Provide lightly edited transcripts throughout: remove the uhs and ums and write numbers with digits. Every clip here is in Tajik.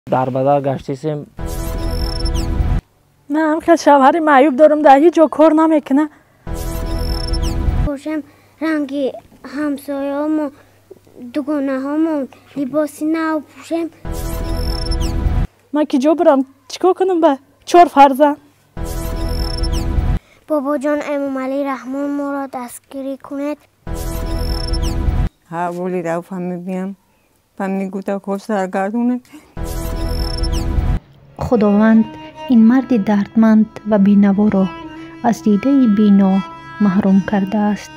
Дар бадар гаштисем. Ман ҳам хел шавҳари маъюб дорам, дар ҳеҷ ҷо кор намекунад. Бошем ранги ҳамсояҳомо, дугонаҳомон либоси нав пӯшем. Ман ки ҷо бурам, чӣ кор кунам ба чор фарзанд? Бобоҷон Эмомалӣ Раҳмон моро дастгирӣ кунед. Ҳа, воли Рауфа мебиям, ба мегӯдакҳо саргардонед. Худованд ин марди дардманд ва бенаворо аз дидаи бино маҳрум кардааст.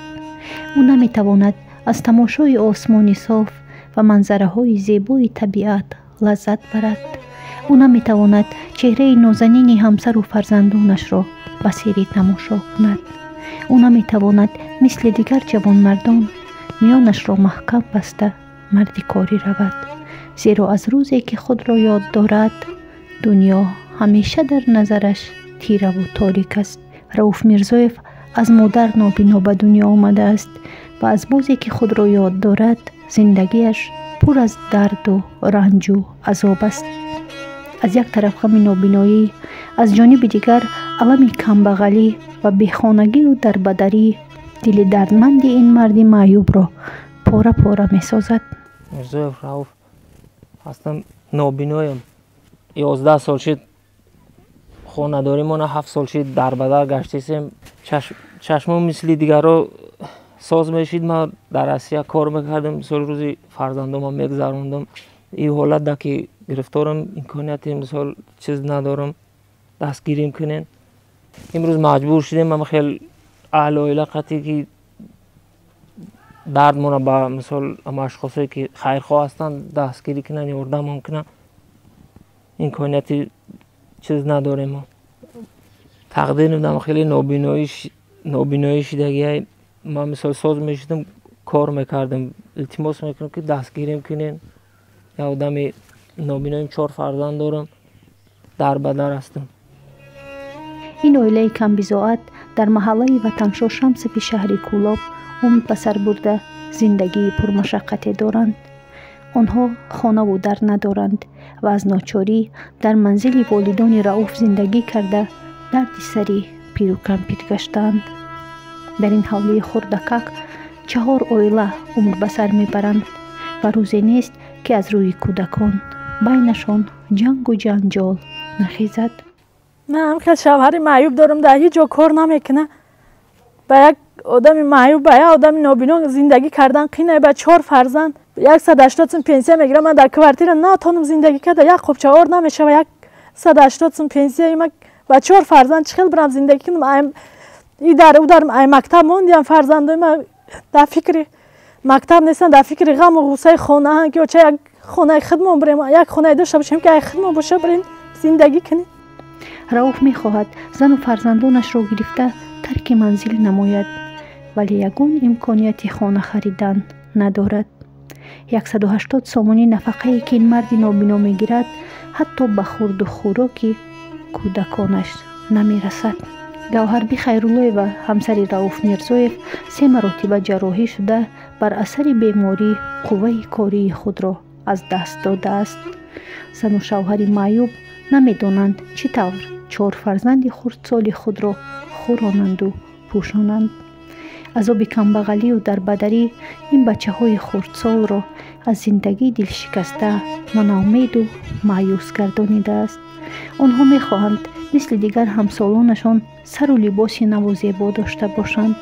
Ӯ наметавонад аз тамошои осмони соф ва манзараҳои зебои табиат лаззат барад. Ӯ наметавонад чеҳраи нозанини ҳамсару фарзандонашро ба сери тамошо кунад. Ӯ наметавонад мисли дигар ҷавонмардон миёнашро маҳкам баста марди корӣ равад, зеро аз рӯзе ки худро ёд дорад, дунё ҳамеша дар назараш тираву торик аст. Рауф Мирзоев аз модар нобино ба дунё омадааст ва аз бозе ки худро ёд дорад, зиндагиаш пур аз дарду ранҷу азоб аст. Аз як тараф ғами нобиноӣ, аз ҷониби дигар алами камбағалӣ ва бехонагию дарбадарӣ дили дардманди ин марди маъюбро пора пора месозад. Мирзоев Рауф ҳастам, нобиноям. 11 сол шид хонадоримона, 7 сол шид дарбадар гаштисем. Чашмом мисли дигарро соз мешид. Ман дар Россия кор мекардам, мисол рӯзи фарзандомам мегзарондам. Ин ҳолат да ки гирифторам, имконияти мисол чиз надорам, дастгирим кунен. Имрӯз маҷбур шудем ама хел аҳли оила қатӣ ки дардмона ба мисол ама ашхосое ки хайрхоҳ ҳастанд дастгирӣ кунанд, ёрдамон кунанд. Имконияти чиз надорем. Тақдирим дам хеле нобиноӣ шидагиай. Ман мисол соз мешидам, кор мекардам. Илтимос мекунам ки дастгирим кунен. Як одами нобиноим, 4 фарзанд дорам, дар бадар ҳастам. Ин оилаи камбизоат дар маҳаллаи Ватаншо Шамсови шаҳри Кӯлоб умр ба сар бурда зиндагии пурмашаққате доранд. Онҳо хонаву дар надоранд ва аз ночорӣ дар манзили волидони Рауф зиндагӣ карда дарди сари пиру кампир гаштаанд. Дар ин ҳавлии хурдакак 4 оила умр ба сар мебаранд ва рӯзе нест ки аз рӯи кӯдакон байнашон ҷангу ҷанҷол нахезад. Ман ҳам хел шавҳари маъюб дорам, дар ҳеҷ ҷо кор намекунад. Ба як одами маъюб, ба як одами нобино зиндагӣ кардан қинае, ба 4 фарзанд. 180 сум пенсия мегирам, ман дар квартира натонам зиндагӣ карда, як қопча ор намешава, 180 сум пенсияи ман ба 4 фарзанд чӣ хел бирам зиндагӣ кунам? И дар ӯ дар ай мактаб мондиям, фарзандои ман дар фикри мактаб нестанд, дар фикри ғаму ғуссаи хонаанд ки оча як хонаи худмон бирем, як хонае дошта бошем ки ай худмон боша бирем зиндагӣ кунем. Рауф мехоҳад зану фарзандонашро гирифта тарки манзил намояд, вале ягон имконияти хона харидан надорад. 180 сомонӣ нафақае ки ин марди нобино мегирад, ҳатто ба хурду хӯроки кӯдаконаш намерасад. Гавҳарби Хайруллоева, ҳамсари Рауф Мирзоев, 3 маротиба ҷарроҳӣ шуда бар асари беморӣ қувваи кории худро аз даст додааст. Зану шавҳари маъюб намедонанд чӣ тавр 4 фарзанди хурдсоли худро хӯронанду пӯшонанд. Азоби камбағалию дарбадарӣ ин бачаҳои хурдсолро аз зиндагӣ дилшикаста ва ноумеду маъюс гардонидааст. Онҳо мехоҳанд мисли дигар ҳамсолонашон сару либоси наву зебо дошта бошанд.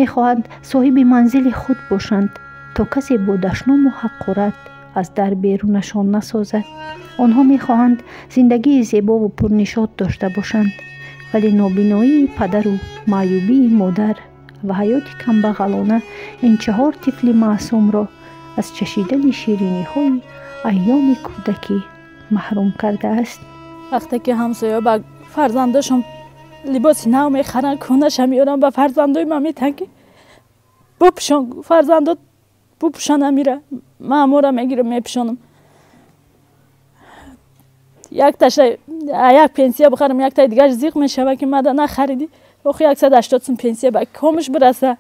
Мехоҳанд соҳиби манзили худ бошанд, то касе бо дашному ҳақорат аз дар берунашон насозад. Онҳо мехоҳанд зиндагии зебову пурнишот дошта бошанд, вале нобиноии падару маъюбии модар ва ҳаёти камбағалона ин 4 тифли маъсумро аз чашидани шириниҳои айёми кӯдакӣ маҳрум кардааст. Вақте ки ҳамсояҳо ба фарзандошон либоси нав мехаранд, кӯнаша меоранд, ба фарзандои ман метаҳанд ки бупӯшон, фарзандо бупӯшон амира. Ман амора мегирам, мепӯшонам. Якташа як пенсия бихарам, яктаи дигараш зиқ мешава ки мада нахаридӣ. Охи 180 сум пенсия ба комиш бираса.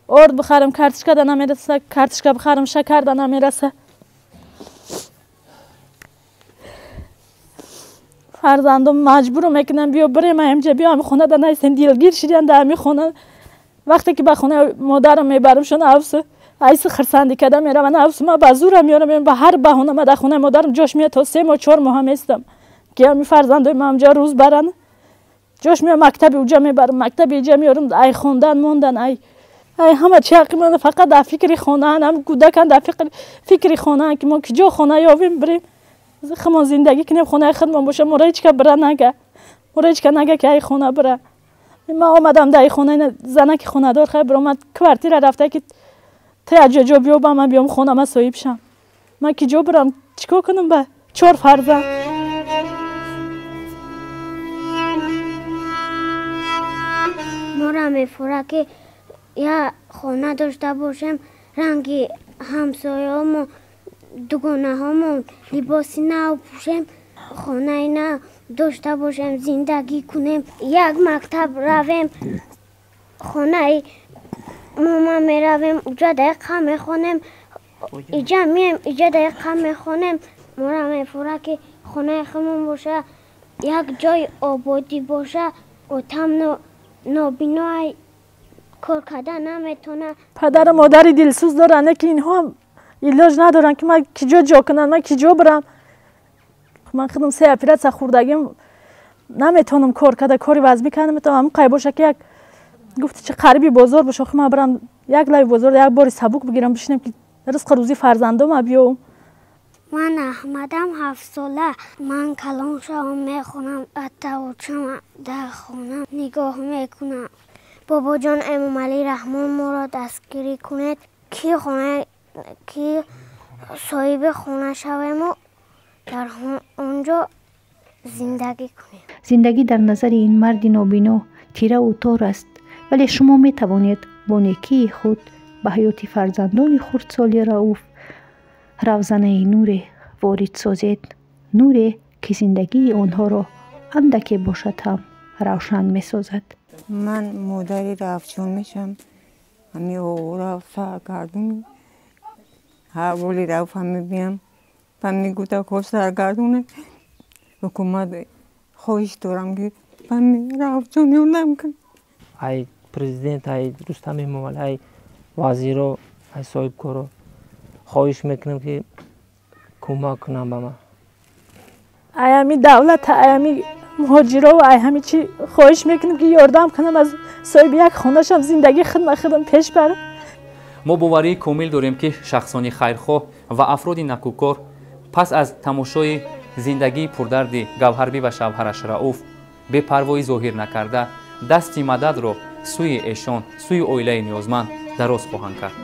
Орд бихарам, картошка да намераса, картошка бихарам, шакар да намераса. Фарзандом маҷбурам мекунам биё бирем ҳамҷа, биё ҳами хона да наистем, дилгир шидан да ҳами хона. Вақте ки ба хонаи модарам мебарамшон, авсу айси хирсандӣ карда мераванд, авсу ман ба зӯрам меорам, ба ҳар баҳона ман дар хонаи модарам ҷош меяд то 3 моҳ 4 моҳ ҳам истам, ки ҳами фарзандои ман ҳамҷа рӯз баранд. Ҷош меоям мактаби уҷа мебарам, мактаби иҷа меорам, ай хондан мондан, ай ҳама чи ҳаққи ман, фақат дар фикри хонаан, ҳам кӯдакан дар фикри хонаан, ки мо киҷо хона ёбем бирем, худмон зиндагӣ кунем, хонаи худмон боша, моро ҳеҷ ка бира нага, моро ҳеҷ ка нага ки ай хона бира. Ман омадам дар хона, занаки хонадор хай биромад, квартира рафта ки ту як ҷо ҷо биёбам, ман биём хона, ман соҳиб шам. Ман киҷо бирам, чӣ кор кунам ба 4 фарзанд? Моро мефура ки я хона дошта бошем, ранги ҳамсояҳомо, дугонаҳомон либоси нав пӯшем, хонаи нав дошта бошем, зиндагӣ кунем, як мактаб равем, хонаи мома меравем, уҷа дақиқа мехонем, иҷа мием, иҷа дақиқа мехонем. Моро мефура ки хонаи худмон боша, як ҷои ободӣ боша, отам нобиноай кор карда наметавонад. Падару модари дилсӯз доранд, ки инҳо ҳам илоҷ надоранд, ки ман киҷо ҷо кунанд, ман киҷо бирам. Ман худам 3 оператсия хӯрдагим, наметавонам кор карда, кори вазмӣ карда наметавонам. Ҳамон қай боша ки як гуфти чи қариби бозор боша, охи ман бирам як лави бозор як бори сабук бигирам, бишинам ки ризқу рӯзии фарзандома биёвам. Ман Аҳмадам, 7 сола. Ман калон шавам мехонам, атавочам дар хона нигоҳ мекунам. Бобоҷон Эмомалӣ Раҳмон, моро дастгирӣ кунед, ки хона, ки соҳиби хона шавему дар он ҷо зиндагӣ кунем. Зиндагӣ дар назари ин марди нобино тираву тор аст, вале шумо метавонед бо некии худ ба ҳаёти фарзандони хурдсоли Рауф равзанаи нуре ворид созед, нуре ки зиндагии онҳоро андаке бошад ҳам равшан месозад. Ман модари Рафҷон мешам, ҳами овора саргардун, ҳаволи Рауфа мебиям, ҳами кӯдакҳо саргардуне. Ҳукумат хоҳиш дорам ки ҳами Рафҷон ёрдам кунад. Ай президент, ай Рустам Эмомалӣ, ай вазиро, ай соҳибкоро хоҳиш мекунам ки кӯмак кунам ба ман. Ай ҳами давлат, ай ҳами муҳоҷиро, ай ҳами чи хоҳиш мекунам ки ёрдам кунам, аз соҳиби як хонашам зиндагии худма худам пеш барам. Мо боварии комил дорем, ки шахсони хайрхоҳ ва афроди накӯкор пас аз тамошои зиндагии пурдарди Гавҳарбӣ ва шавҳараш Рауф бепарвоӣ зоҳир накарда, дасти мададро сӯи эшон, сӯи оилаи ниёзманд дароз хоҳанд кард.